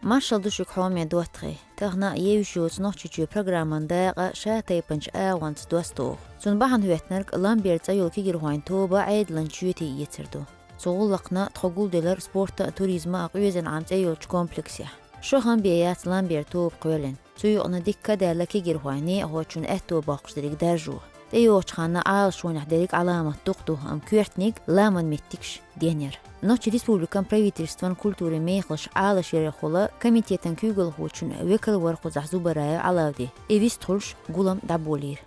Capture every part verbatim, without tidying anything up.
Маршал ду шуьга, хьоме доттагӀий. Тахана а евзаш йоцу Нохчийчоь программан дакъа ша тайпанчу агӀонца достугӀу. Цунна бахьана хӀоьттинарг Ламбер цӀе йолу кегийрхойн тоба Ӏедалан чоьте ецар ду. Цу гӀуллакхна тхо гулделира спорта а, туризма а къоьзина Ӏам цӀе йолчу комплексехь. Шо хан бен яц Ламбер тоба кхоьллина. Цу юкъана дикка а даьлла кегийрхойн некъахочун аьтто боккхуш дерриг даржо. ТӀейогӀучу ханна Ӏалашонехь дерриг Ӏаламат дукха ду, амма коьртаниг ламан меттигаш денъяра. Нохчийн республикан правительстван культурин мехаллаш Ӏалашъярехула комитетан куьйгалхочун векал вара кхузахь Зубараев Ӏалавди. И вистхуьлуш гулам дӀаболийра.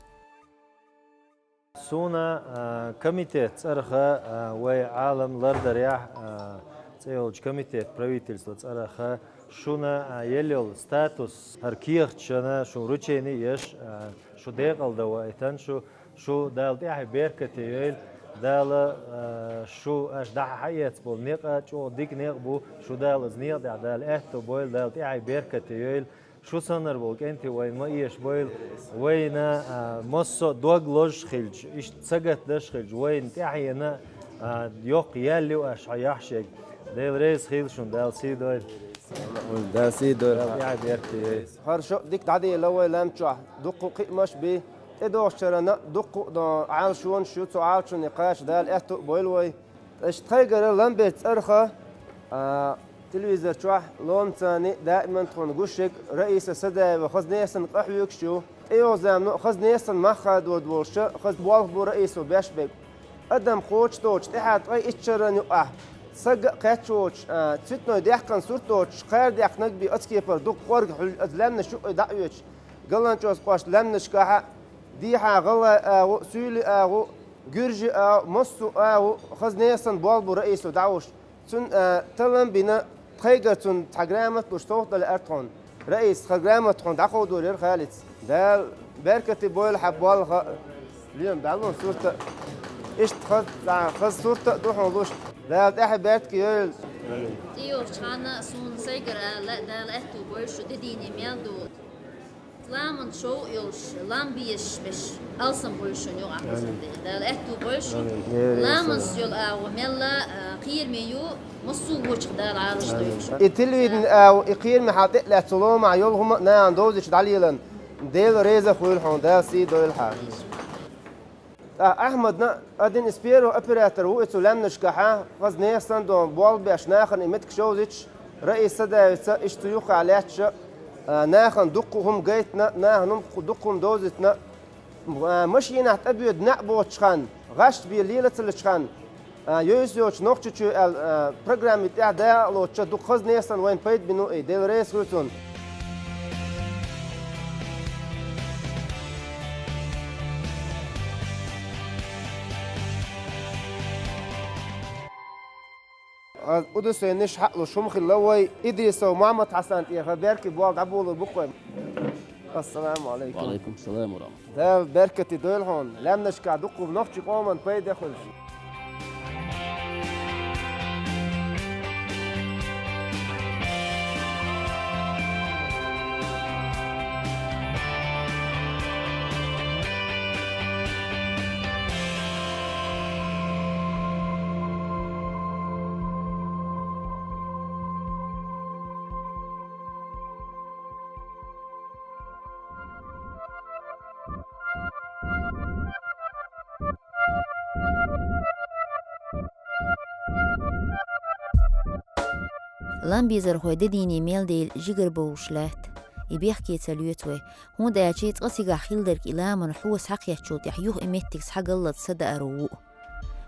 Суна, а, комитет цӀарах, а, вай Ӏалам лардарехь, а, цӀе йолчу комитет правительство цӀарах шуна, а, елла йолу статус, хӀара кехаташна шун вручение еш, а, шу декъала дан ваийтина шу, шу Дала тӀаьхье беркате йойла, Дала, а, шу аша дӀа хьаэца болу некъа чӀогӀа дика некъа бу, шу Дала иза некъа тӀехь Дала аьтто бойла, Дала тӀаьхье беркате йойла. Шу саннара болу кӀентий вайна ма эшабойла, вайна, а, массо а дог лозуш хилча, иштта сагатдеш хилча, вайна тӀаьхьена, а, йоккха ял ю аша хьан яхьшега. Дела реза хила шуна, Дала сий дойла. Дала сий дойла. Дала тӀаьхье беркате йойла. ХӀара шо дика дӀаделла вай лам чохь, дуккха кхиамаш а бий, тӀедогӀучарна дуккха а до Ӏалашонаш ю, цу Ӏалашонна кхача Дала аьтту а бойла вай. Иштта тхайгара Ламберца цӀарах, а, телевизор чохь ломцани даиман тхуна гуш ерг Раиса Садаева хаза несан къахьоьгуш ю. ТӀейогӀу замано хаза несан мах хадода волуша, хаза болх бу Раисо беш берг. Адам кхочуш доцуш, тӀаьхьа ткъе итт шаран юкъахь, сага а кхаьчча воцуш, а, цветной даьккхина сурт доцуш, кхаьрдехнаг бен оцу кепара дукха кӀорга хьуьллу, аса лаьмнаш юкъе дӀа а оьцуш, ГаланчӀоз къош лаьмнашкахь а, дехьа гӀалгӀай агӀо, суьйлийн агӀо, гуьржийн агӀо, массо а агӀо, хаза несан болх бу Раисо дӀавуш. Цунна, а, таллам бина, тхайгара цунна цхьа грамота луш совгӀат дан лаьара тхуна. Раис, хӀара грамота хьуна дӀакховдор яра Халица. Дала беркате бойла хьан болх а, лен баьллун сурт а. Иштта хаза, цхьа хаза сурт а ду хьуна луш. Дала тӀаьхье беркате йойла. ТӀейогӀучу ханна суна сайгара ала, Дала аьтту бойла шу, де дийне мел ду. Ламан шов а йолуш, лам безаш берш, алсам бойла шуна юкъахь хӀусамде. Дала аьтту бойла шу. Амин. Ламанца йолу агӀо мелла, а, кхераме ю, массо а вочух Дала Ӏалашдойла шу. И телевидение агӀо, и кхераме хьал тӀе а лаьцна, цу ломахь йолу хӀума а нахана довзуьйтуш дӀалелан, Дела реза хуьлда хьуна, Дала сий дойла хьан. ТӀаккха Ахьмадна, один из первых операторов ву и цу лаьмнашкахьа, хаза несан дон болх беш нахана и меттигаш йовзуьйтуш, Раиса Садаеваца иштта цу юххехь лаьтташ, а, нахана дуккха а хӀума гайтина, нахана хӀума, дуккха а хӀума довзийтина, а, машинахь тӀебоьду неӀ боцучу ханна, гӀаш бен лела ца лечу ханна, а, йовза йоцуш Нохчийчоь аьлла, а, программи тӀехь дакъа а лоцуш, дукха хаза несан вайна пайда бина ву и, Дела реза хуьлда цунна. Ас удуьсенниш хьаалуш хӀума хилла вай Идрисов Мохьмад-Хьасанна тӀера беркате болх дӀаболор бу-кх вай. Ассаламу Ӏалайкум. Ва Ӏалайкум салам ва рахматуллах. Дала беркате дойла хьуна, лаьмнашкахь дуккха нохчийн къоман пайда хуьлуш. Лам безархой де дийне мел дийла жигара бовлуш лаьтта. И бехке ца лоьцу вай, хӀунда аьлча цкъа цигахь хилла дерг и ламанан хьоса схьакхеттачул тӀаьхьа юха и меттиг схьагаллалц ца даар ву.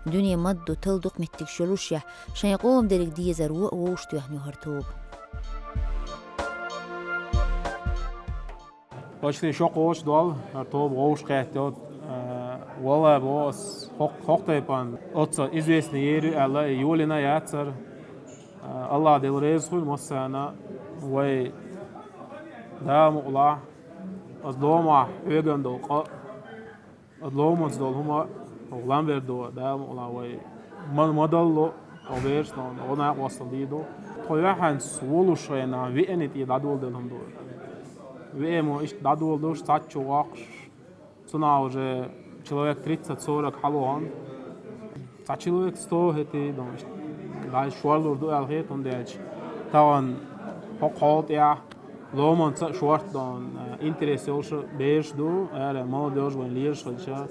Дуьне ма-дду талла дукха меттигаш йолушехь, шайн къоман дерриг дезар ву а вовшахтоьхна ю хӀара тоба. Почти шо кхочушдолу хӀара тоба вовшахкхетта йолу, а, валла боху ас хӀокху, хӀокху тайпана оццул известный ер ю аьлла, и йолийна яцара. А, Аллах Дела реза хуьлда массарна, вай Дала мукъалахь, аса ломахь хьоьгун долу къа, аса ломанца долу хӀума, хӀокху Ламбердо Дала мукъалахь вай ма-, ма-далло, хӀокху берашна гӀо-, гӀо-, накъосталла дийр ду. Тхо юьхьанца волуш хенахь веана тӀе дӀадоладелла хӀума ду. Веана мо иштта дӀадоладуш, цхьацца чу воккхуш, цунах уже человек тридцать-сорок хьалахан. Цхьа человек сто хӀетий, думаю, иштта, дӀа шорлур ду аьлла хета, хӀунда аьлча тахана ХӀокху хьолан тӀехь ломанца а шорта дон, а, интерес йолуш а бераш ду, ара молодёжь вайн лелаш хилча,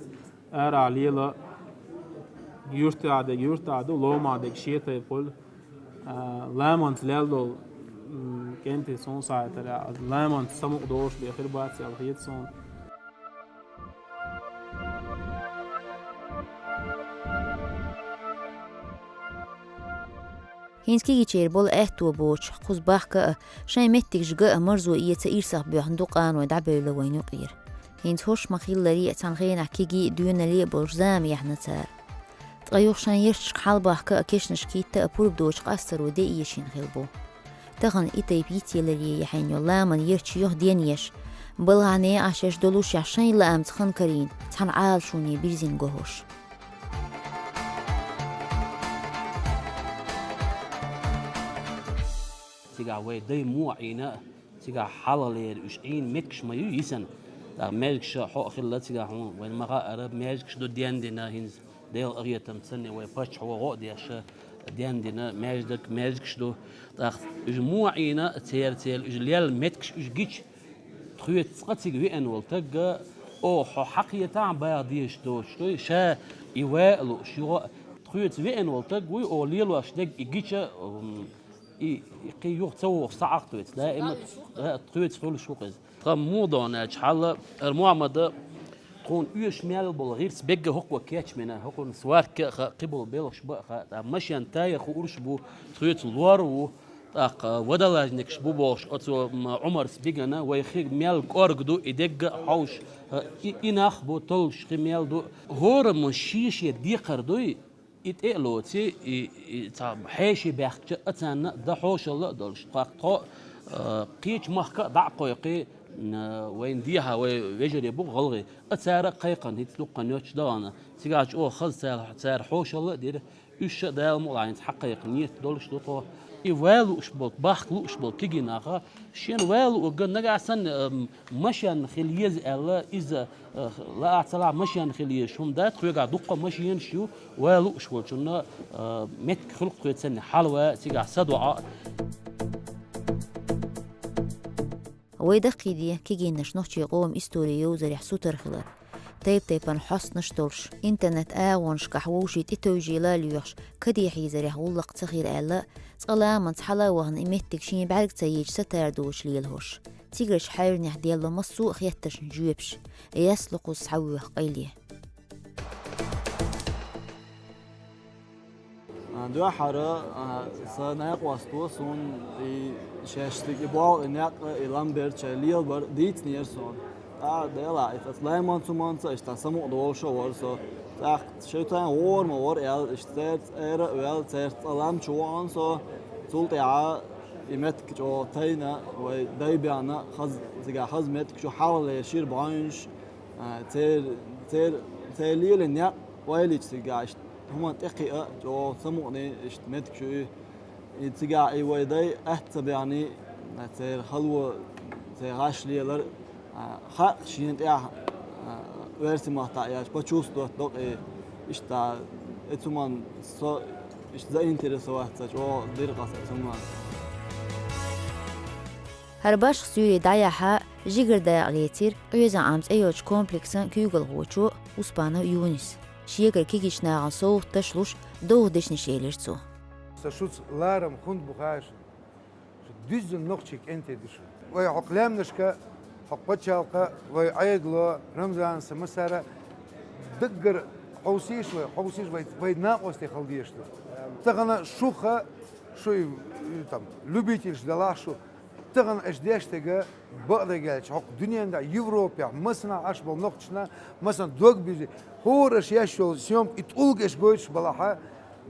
ара лела юьртахь дерг юьртахь ду, ломахь дерг шен тайпа хуьлу. А, ламанца лел долу, м, кӀентий суна схьахетарехь, ламанца самукъа долуш бен хир бац аьлла хета суна. ХӀинца кегийчеран болу аьтто боцуш, кхуза бахка а, шайн меттигаш ган а марзо эца ирсах боьхна ду къаной дӀабевлла вайна юкъера. ХӀинца хӀорш ма-хиллара а, цхьана хенахь кегий а, доьналлий а болуш зама яьхьна цара. Ткъа юха шайн ярташка хьалабахка а, кешнашка хӀитта а пурба доцуш къастаро де эшийна хилла бу. Тахана и тайпа йицъяларе яьхьна йолу ламан ярташ юха денъеш, балхахь некъаш еш долушехь шайн лаамца хан карийна, цхьана Ӏалашоне бирзина го хӀорш. Цигахь вай дай муха Ӏийна, цигахь хьалхалера уьш Ӏийна меттигаш ма ю йисина. ТӀаккха маьждигаш хьо а хилла цигахь хьуна, вайна ма хаъара, маьждигаш ду дендина, хӀинца Делан къинхетамца санна вай паччахьо гӀо а деш, дендина маьждиг, маьждигаш ду. ТӀаккха уьш муха Ӏийна, церан, церан уьш лелла меттигаш уьш гича, тхоьца цкъа цига веана волу тагга, оха хьо хьакхетахь а баха дезаш доцуш дуй, ша и ва а лууш, юха а тхоьца веана волу таг вуй, оха лелош дерг и гича, м, и, и кхин юха ца вогӀуш схьа Ӏа тхоьца, даима а тхоьца хуьлуш ву-кх иза. Тхан муха дон аьлча хьал, ара Мухьаммада, тхуна оьшуш мел болу гӀирс бегга хӀокхо кечбина, хӀокхунна сварка а хаьа, кхин болу белхаш бан а хаьа, тӀаккха машен тайр хууш бу, тхоьца лор а ву, тӀаккха водолажникаш бу бохуш, оцо, м, Ӏумарс бигана, вай хи мел кӀорга ду, и дегга а хьовш, и, и нах бу, толлуш хи мел ду. ХӀораммо шен-шен декхар дуй, и тӀе а лоций, и, и цхьа хьеший баьхкича а царна а дан хьошалла а долуш, тхох тхо, а, кхечу махка а дӀа а кхойкхий, м, вайна дехьа вай вежарий бу гӀалгӀай, а цара а кхайкхина хӀинца дуккха йоццуш дахана. Цигахь чӀогӀа хаза цара, цара хьошалла а дира, уьш а Дала мукъ лахь хӀинца хьакхайкха нийят долуш ду тхо. И ва лууш болу, бахка лууш болу кегий наха, шена ва луург нагахь санна, ам, машен хила еза аьлла, иза, а, лаахь ца лаахь машен хила езаш хӀума дац, тхоьгахь дуккха машенаш ю, ва лууш волчунна, а, меттиг хуьлу-кх тхоьца санна хьалава, цигахь садоӀа. Вай даккхийде кегийнаш нохчийн къоман истори йовзарехь сутара хилар. Тайп-тайпана хьостанаш долуш, интернет агӀонашкахь вовшийн тӀетевжийла а лоьхуш, каде хьийзарехь гӀуллакх ца хир аьлла, цкъа ламанца хьала а вахана и меттиг шен бӀаьрга ца еча сатара доцуш лела хӀорш. Цигарчу хьаьвзанехь делла массо а хеттаршна жоьпаш, яьсса локхуза схьавоьху къайле. А, дуьххьара, а, сан накъосто суна и шаьш стига и болх, и некъ, и лам бер чай лелабар дийцинера суна. ТӀаккха делахь, и цхьаца лайман цуманца иштта самукъа долуш а вара со. ТӀаккха шайтан вора ма вара аьлла, иштта церца ара а ваьлла, церца цкъа лам чу вахана со. Цул тӀаьхьа и меттиг чӀогӀа тайна, вай дай баьхна, хаза, цигахь хаза меттиг чу хьалхале шира бӀаьвнаш, а, цер-, цер-, церан лелийна некъ ойла йича цигахь иштта хӀуманна тӀекхиа, чӀогӀа самукъане иштта меттиг чу и. И цигахь и вай дай атта ца баьхний, а, церан хало, церан гӀаш лелар, а, хаьа шена тӀехь, а, оьрсийн маттахь аьлча, почувствовать до-кх и. Иштта, и цуман со иштта заинтересоваться чӀогӀа дира-кх аса цуман. ХӀара башха суьйре дӀаяхьа, жигара дакъа лецира Къоьзан Ӏам цӀе йолчу комплексан куьйгалхочо Успанов Юнис. Шегара кегийчу нахана совгӀаташ луш, довха дешнаш элира цо. Сан шуьца ларам хӀунда бу хаьий шуна? Шу дуьззина нохчийн кӀентий ду шу. Вай хӀокху лаьмнашка, хӀокху пачхьалкха, вай Ӏедало, Рамзана, сан массара даггара хьовсийша вай, хьовсийша вай, вай накъостий хила дезаш ду. Тахана шуха, шу и, и там, любительш делахь шу, тахана аша деш дерг, бакъдерг аьлча, хӀокху дуьненна тӀехь, Европехь, массанхьа Ӏаш болу нохчашна, массанхьа дог биза, хӀора аша еш йолу съёмка и тӀулг аша гойтуш балахьа,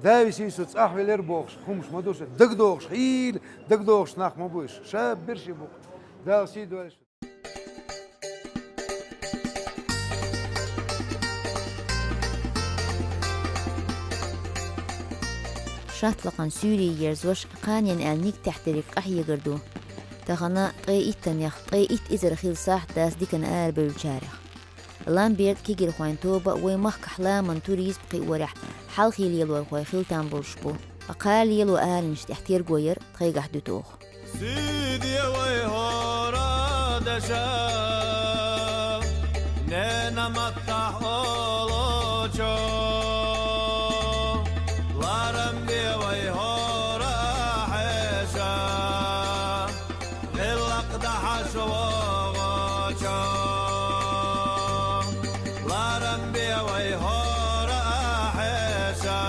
да висий со цӀахь велира бохуш, хӀумаш ма ду шу, дагадогӀуш хила, дагадогӀуш нах ма бу уьш. Ша берш бу-кх. Дала сий дойла шу. Шатлакхан суьйре ерзош, кханенна аьлла нигатехь дерриг къахьегар ду. Тахана ткъе иттанех, ткъе итт эзар хилла сахьт дац дикана арабевллачарех. Ламберда кегирхойн тоба вайн махкахь ламан туризм кхиорехь хьалхе лелорхой хила там болуш бу. Ткъа кхана лело аланаш тӀехь терго яр тхайгахь дуьту оха. Сиде вай хӀора дешах, нена маттахь олучо. Ларам бе вай хӀора хьеша, гӀиллакх дахьаш вогӀучо. Ларам бе вай хӀора хьеша,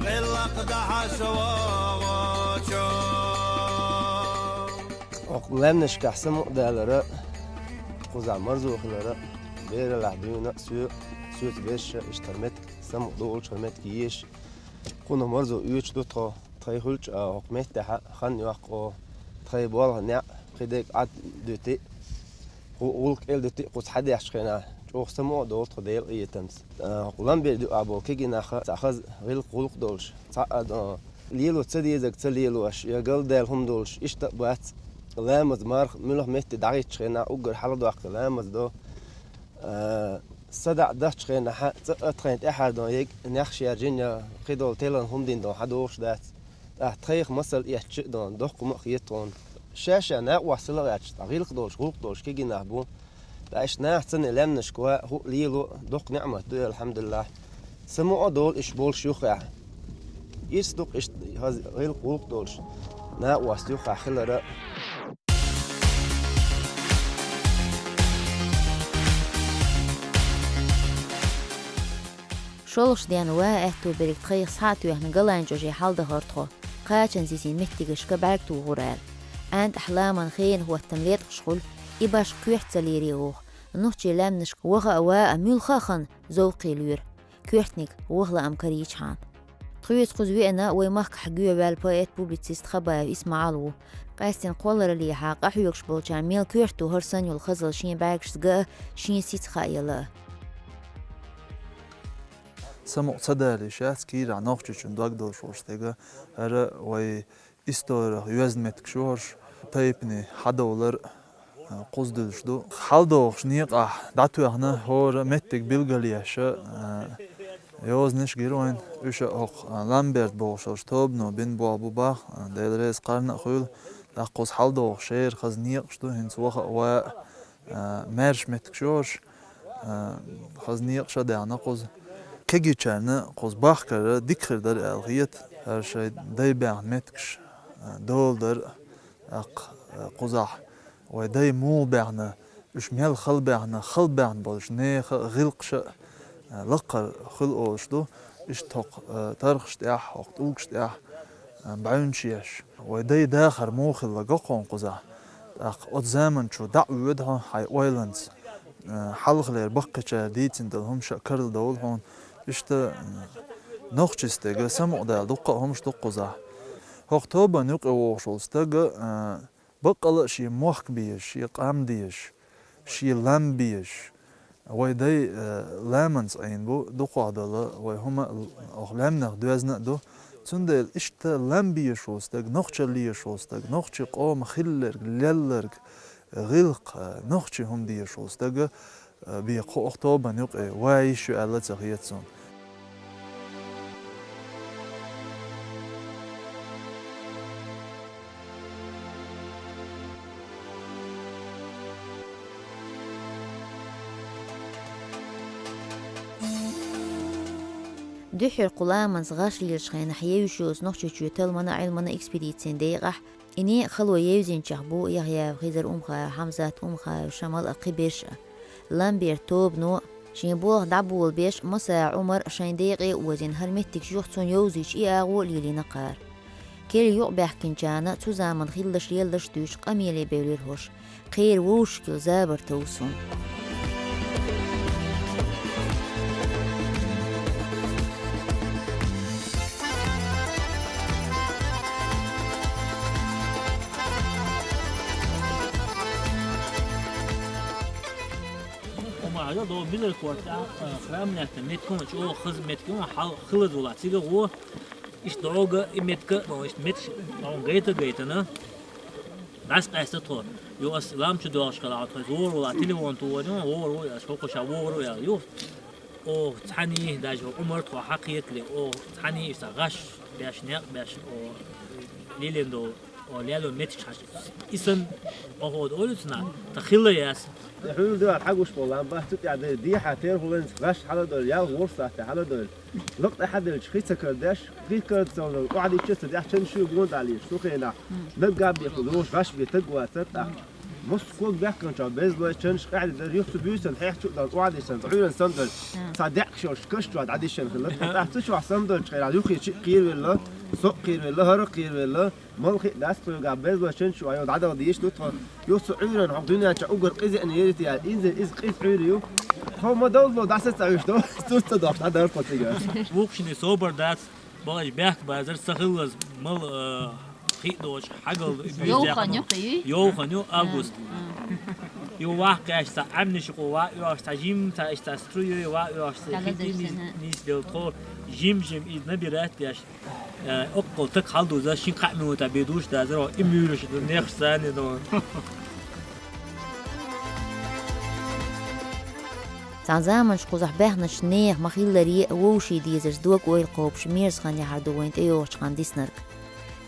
гӀиллакх дахьаш вогӀучо. Оха лаьмнашкахь самукъадалара, кхузахь марзо хилара, бералахь дуьйна а, соь, соьца везаш а, иштта хӀара меттиг самукъадолуш, хӀара меттиг езаш, кхунах марзо оьцуш ду тхо. Тхайн хуьлучу а хӀокху меттехь а хан йоккху оха, тхайн болх, неӀ, кхидерг Ӏад дуьти, гӀу-, гӀуллакх кӀел дуьти, кхуза хьадехчу хенахь чӀогӀа самукъа а долу тхо Делан къинхетамца. А, хӀокху Ламберда юкъахь болу кегий нах цхьа хаза гӀиллакх, гӀуллакх долуш, цхьа а, а, лело ца дезарг ца лелош, я галдаьлла хӀума долуш, иштта а бац. Ламаз, марха, муьлха метте дӀахӀиттачу хенахь уггар хьаладоккхий ламаз до. А, садаӀа дагчу хенахь цкъа а тхайна тӀаьхьара дон ерг, нехаш яржина я кхидолу тилан хӀума дина дон хьан догӀуш дац. ТӀаккха тхайх масал эцча а дон, доккха хӀума а хета тхуна. Ша-ша накъост хила а гӀерташ, ткъа гӀиллакх долуш, гӀуллакх долуш кегий нах бу. ТӀаккха иштта нахаца а лаьмнашка ван а, хӀуъа лело а доккха неӀмат ду, алхьамдулиллахь. Самукъа а долу иштта болуш юххехь. Ирс ду-кх иштта хаза гӀиллакх, гӀуллакх долуш, накъост юххехь хилар а. ШолгӀачу денна ван аьтту берриг тхайх схьа а тоьхна Галайн чӀоже хьаладахара тхо, кхачанза йисина меттигашка бӀаьрг тухур аьлла. ӀантӀахь ламан хенан хӀоттам леткъаш хуьлу, и башха коьрта ца лийри оха, нохчийн лаьмнашка ваха а, ван а, муьлхха а хан зовкхе лоьру, коьртаниг ваха лаам карийчхьана. Тхоьца кхуза веана вайн махкахь гӀоьваьлла поэт-публицист Хабаев ИсмаӀал ву. Къаьсттина кхоллараллехьа, къахьоьгуш болчарна мел коьрта ду хӀара санна йолу хазалла шен бӀаьргашца ган а, шен сица хаа яла а. Самукъа ца далийша яц кийрахь Нохчийчун дог долуш волу стеган, хӀара вай историх йоьзна меттигаш ю хӀорш, тайпанийн хьадовлар а, кхуза дуьллуш ду. ХьаладогӀуш некъахь дӀатоьхна хӀора меттиг билгалъеш а, а, йозанаш гира вайна, уьш а хӀокху, а, Ламберд бохуш йолчу тобано бина болх бу боху, а, Дела реза кхарна а хуьлу, тӀаккха кхуза хьаладогӀуш шера хаза некъаш ду, хӀинца ваха а, ван а, а, маьрша меттигаш ю хӀорш, а, хаза некъаш а даьхна кхуза. Кегийчарна кхуза бахкар дика хир дара аьлла хета, хӀара шайн дай баьхна меттигаш, а, дола дара, тӀаккха, а, кхузахь вай дай муха баьхна, уьш мел хала баьхна, хала баьхна болчу нехан а, гӀиллакхаша а, а, лакхара хуьлу олуш ду, иштта хӀокху, а, тархаш тӀехь, хӀокху тӀулгаш тӀехь, а, бӀаьвнаш еш. Вай дай дахар муха хилла го хьуна кхузахь. ТӀаккха оцу заманчу дӀа а воьду хьо хьайн ойланца, а, хьалхалера баккхийчара дийцина долу хӀума ша карладовла хьуна. Иштта, а, нохчийн стеган самукъадала дуккха а хӀумаш ду кхузахь. ХӀокху тобанна юкъа вогӀуш волу стага, а, баккъала а шен мохк безаш, шен къам дезаш, шен лам безаш, вай дай, э, ламанца Ӏийна бу, дукхах долу вай хӀума а, оха лаьмнах доьзна а ду. Цундела иштта лам безаш волу стаг, нохчалла езаш волу стаг, нохчийн къоман хилларг, лелларг, гӀиллакх, э, нохчийн хӀума дезаш волу стага, э, бен кху оха тобанна юкъе ван йиш ю аьлла ца хета суна. Дуьххьара кху ламанца гӀаш лелачу хенахь евзаш ю иза Нохчийчоь талламан а, Ӏилманан а экспедицин декъехь. И некъ хало евзинчех бу Яхъяев Хизар, Умхаев Хьамзат, Умхаев Шамал а, кхиберш а. Ламберд тобано а, шен болх дӀаболабеш Масаев Ӏумар а шайн декъе а озийна, хӀара меттигаш юха цунна йовзуьйтуш и агӀо а лелийна кхара. Керла юкъабаьхкинчарна цу заманахь хилларш, лелларш дуьйцуш къамеле бевлира хӀорш. Кхеран вовшашкахь забар тов суна. Омра хьажал, догӀу милар корта, а, храмнехь меттиг хӀума чӀогӀа хаза меттиг хӀума хьал хилаза вала цига гӀо. Иштта догӀу и меттиг, иштта меттигаш гайта-гайтана. ДӀасакъаьста тхо. Йо, ас лам чу доьлхуш хилахь, тхо вогӀур вала, телефон тухур ву, вогӀур ву, ас хӀокху ша вогӀур ву аьлла. Ю, оха цхьаьний, даже Ӏумар тхо хьакхетале, оха цхьаьний иштта гӀаш беш, некъ беш, оха лелийна долу О, лело метч хаш. Исан, охо, олюцна, та хилла яс. Хьуна дуьхьал хьагуш болан, бац цу тӀехь дерриг дехьа тера хӀуланца гӀаш хьаладойла, ял ворхӀ сахьте хьаладойла. Лакъ тӀе хьаделча хи ца карадеш, хи карадеш цунна охьадича ца дехьа чан шуьга гонда Ӏалийша, цу хенахь. Наггахь бехула, лош гӀаш бе таг вацара тӀаккха. Мос ког баьккхинчохь безлой чанаш къаьхьа дара, юха цу буьйсан хьехчу а дан охьадисан, Ӏуьйран санна долчу. Цхьа декъашалш каш чохь дӀадишина хилла. ТӀаккха цу чохь санна долчу хенахь юххе чиъ кхеравелла, со а кхеравелла, хӀара а кхеравелла. Мала хи дац тхоьгахь безлой чан шу айо дӀадала дийш ду тхо. Юха цу Ӏуьйранна хьо дуьнен чохь угар къиза а ерриг ял, инза иза къиза Ӏуьйра ю. Тхо ма довлало дӀаса ца Ӏуьйш до, цуц ца дохуш дӀадара тхо цигара. Вукхушний собар дац, бакъаш бехк базар, ца хиллаза мала, э, хи а доцуш, хьагал Йовхан ю кхий? Йовхан ю, август. Ю вахь кхаьчча, цхьа Ӏаьмнаш юкъа ваха оьхуш, цхьа жим, цхьа иштта струйой ваха оьхуш, цхьа хи тӀе нис-, нисделла тхо, жим-жим иза набирать деш. Э, оккхул таг хьалдуза, шин кхаа минута бен душ дазар, и муьйлуш ду, нехаш санна ду. Цхьана заманаш кхузахь баьхначу нехан ма-хиллара а вовший дезарца дог-ойла кхобуш мерза хан яхьар ду вайн тӀейогӀучу ханна диснарг.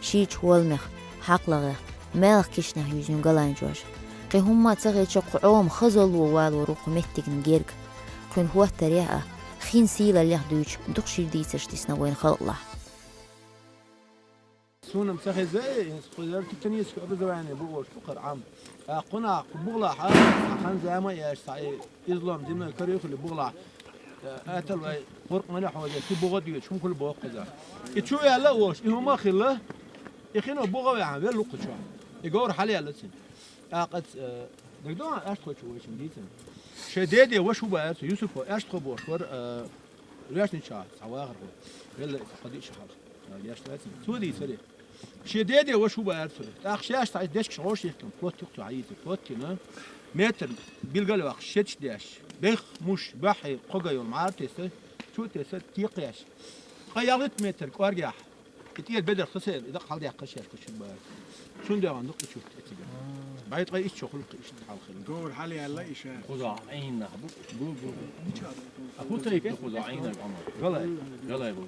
Шийчу хӀолмех, хьакхлагӀех, маьлхан кешнех юьзна ю Галайн-Жорж. Кхин хӀумма а ца хилча, кху Ӏома хазалло валор ву кху меттигна герга. Кхуьнан хӀоттарехь а, хин сийлаллех дуьйцу дукха шира дийцарш дисна вайн халкъалахь. Суна-м ца хеза, э, кхузара техническое образование бу ош бу кхара Ӏам. ТӀаккха кхунах кху бугӀалахь а, цхьа хан-зама а еш, цхьа и излом, земной кара ю хили бугӀалахь. Э, атал вай гӀуркъ мане хьоьжуш, кху бугӀа доьдуш, хӀума хуьлу боху кхуза. И чу ваьлла а ош, и хӀума а хилла, и хино бугӀа ваьхьана, велла ву кху чохь. И говр хьалаелла цуьнан. ТӀаккха аса, э, дагадогӀу аьшта тхо чу вайшинна дийцина. Шайн деде ваша хӀу баьра цу Юсупо, аьшта тхо бохуш вара, э, Лоьшнича цхьа вахархо. Велла иза хьо диъ шу хьалха. Геш вац. Цо дийцаре. Шен деде ваша хӀу баьра цо. ТӀаккха шаьш цхьа дечкаш гӀош йихкина, плот юкъа цо хьаийцира. Плот йина, метр билгал а ваккха шеташ деш. Бех, муш, баьххье, кхо ган йолу мӀара тесса, чу а тесса, текхаеш. Ткъа ялхитта метр кӀоргехь. И тӀера бедарх ца сел, и дакъа хьалдаьккхира шаьш кху чу бара. Цундела дукха и чу тӀе цига. БӀе ткъе итт шо хуьлу кхин иштта хьалха хилла. Говр хьалаелла и ша. Кхузахь Ӏийна нах бу? Бу, бу, бу. А хӀун тайпа ду кхузахь Ӏийнарг Ӏамал? Галай. Галай бу.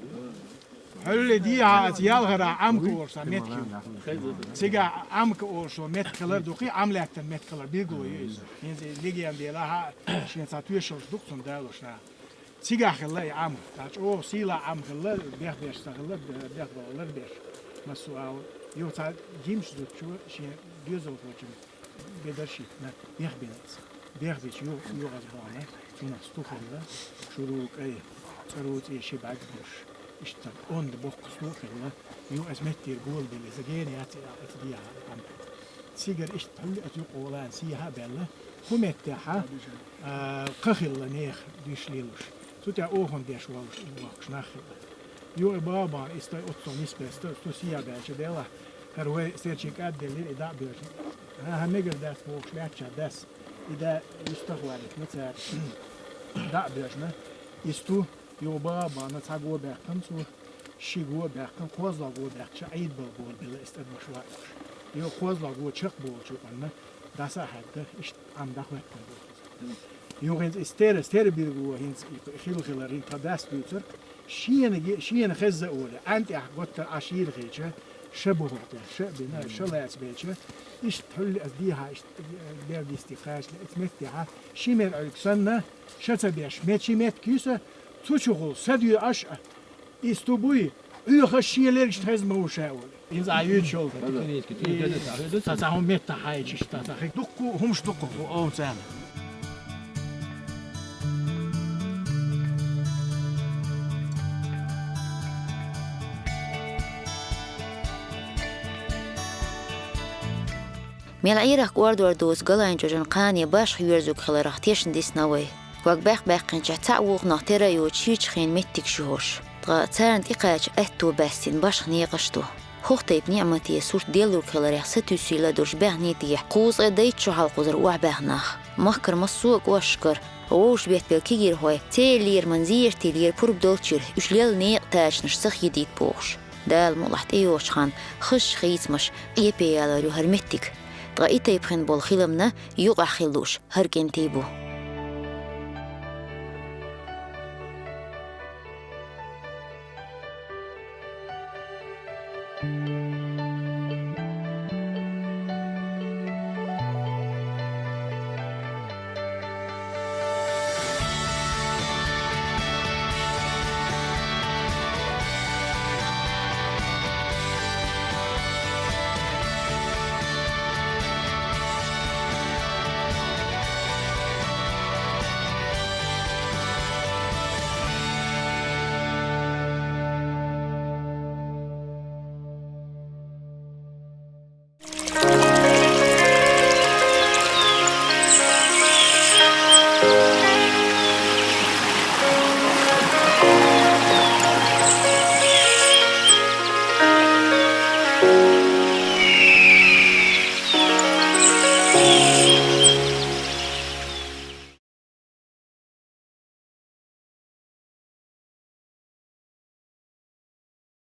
Хьуьлле дехьа аса ялхара Ӏамка олуш цхьа меттиг ю. Цигахь Ӏамка олуш меттиг хилар ду, кхин Ӏам лаьттан меттиг хилар билгало ю иза. ХӀинца и легенда елахь а, шен цхьа тоьшаллаш ду-кх цунна далош нах. Цигахь хилла и Ӏам, цхьа чӀогӀа сийлахь Ӏам хилла, бехбеш ца хилла, бехбалалар беш. Массо а ала, юха цхьа жимачу зудчо шен доьзалхочун бедарш йитина, бехбина иза. Бехбича юха, юха аса бахана, цунах сту хилла, шура кӀай, цӀаро цӀе ши бӀаьрг болуш, иштта онда боккха сту а хилла, юха аса меттера гола биллина, иза гена яц а, аса дехьа Ӏам. Цигара иштта хьуьлла аса юкъа волан сехьа а баьлла, кху меттехьа, а, кха хилла нехан дуьйш лелош. Цу тӀехь охӀун деш волуш, воккхуш нах хилла. Юкъа баба, и стай оццул нисбеста, цу сехьа баьлча делахь, хӀара вай серчий кӀадделлера и дӀа а боьжна. ХӀан-хӀа, мегар дац бохуш лаьттача дас, и да юьстахвалитна цара дӀа а боьжна. И сту, юкъа баба, цхьа го баьккхина цо, ши го баьккхина, кхозлагӀа го баьккхича, Ӏийда бала го билла, и стӀадмаш ваьллаш. Юкъа кхозлагӀа го чекхболчу юкъанна, дӀаса а хьаьдда, иштта Ӏам дӀахӀоьттина боху. Юха хӀинца и стера, стера билгало хӀинца и хила-хилар, хӀинца тхан дас дуьйцура, шена ги-, шена хезза а олий, Ӏаьн тӀехь готтар Ӏаш йийла хилча, ша бухахь тӀехь, ша а бина, ша лаьца беча, иштта хьуьлла аса дехьа, иштта бер дисти кхача, оцу меттехьа, ши мер Ӏуьрг санна, ша ца беш, мечи меттиг юьса, цу чухула са доьӀаш а, и сту буй, Ӏуьйхаш шен лергашна хезна ма ву ша, олий. Иза а юьйцуш йолу. Цхьа, цхьа хӀума меттахь хьаийча, иштта цхьа хи дуккха, хӀумаш дуккха бу овцарна. Мел Ӏуьйрах кӀордор доцу Галайн-Жожан кхане башха йоьрзург хиларх тешна дисна вай. Ког баьккх-баьккхинчохь цхьаъ вукхунах тера а йоцуш, ширачу хенан меттигаш ю хӀорш. Ткъа царна тӀекхача аьтто баьстина башха некъаш ду. ХӀокху тайпа ниӀмате сурт деллург хиларх сатуьйсийла долуш баьхний тӀехь, кхузткъе дейтта шо хьалха кхузара охьабаьхна нах. Махкара массо а кӀошташкара вовшашка беттабелла кегийрхой, церан лераман зерате лера пурба долчуьра, уьш лелла некъан тачанаш ца хедийта бохуш. Дала мукъалахь тӀейогӀучу ханна хазачу хийцамаша къепе ялор ю хӀара меттиг. Ткъа и тайпа хин болу хиламна юкъахь хила лууш хӀара кӀентий бу.